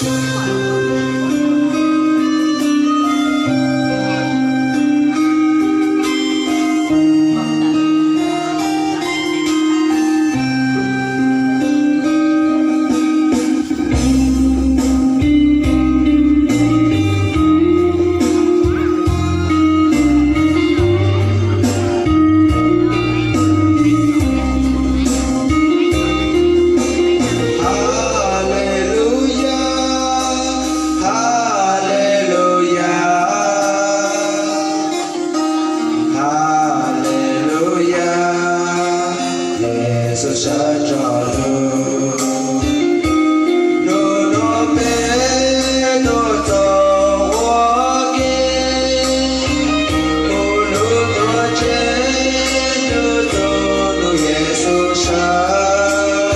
Haleluya, haleluya, haleluya, Yexus sawv rog lug. Nub nuav peb tuaj txog ua ke, kuv lub tuam tsev nrug txug nub Yexus sawv,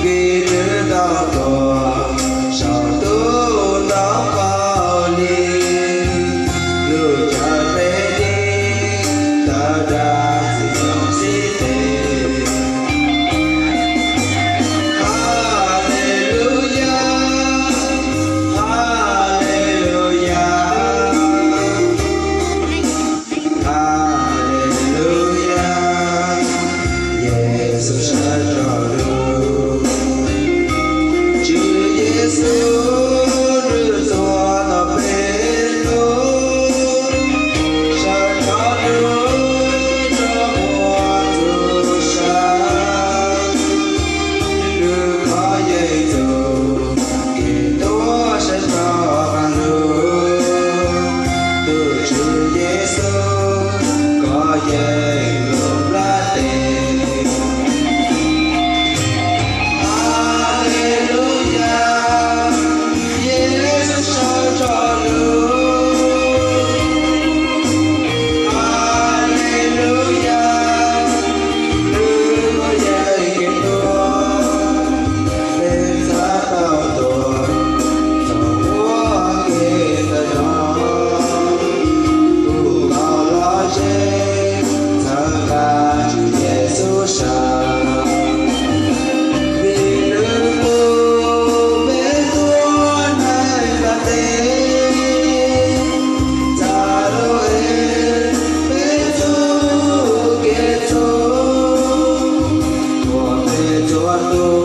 vim nws tau tuag saum ntuj ntaub qaug li, lub cawv peb tig tawg dag txim nyoog sib teg. Haleluya, haleluya, haleluya, Yexus sawv rog lug. Tswv Yexus nws tuag tau peb tug, sawv rov lug rua muag txhua sab. Nws kov yeej txuj kev tuab sawv rov qaab lug, tug Tswv Yexus kov yeej lub nplaj teb. Haleluya, Yexus sawv rog lug. Haleluya, nws kov yeej kev tuag, peb txhaj tau tuag thaum ua ke ntawm no. Kuv tau los ze txhawb nqa Tswv Yexus sawv, vim nws pub peb tuab neeg nplaj teb, txav lub ev peb txuj kev txhaum, tuam peb txhua tus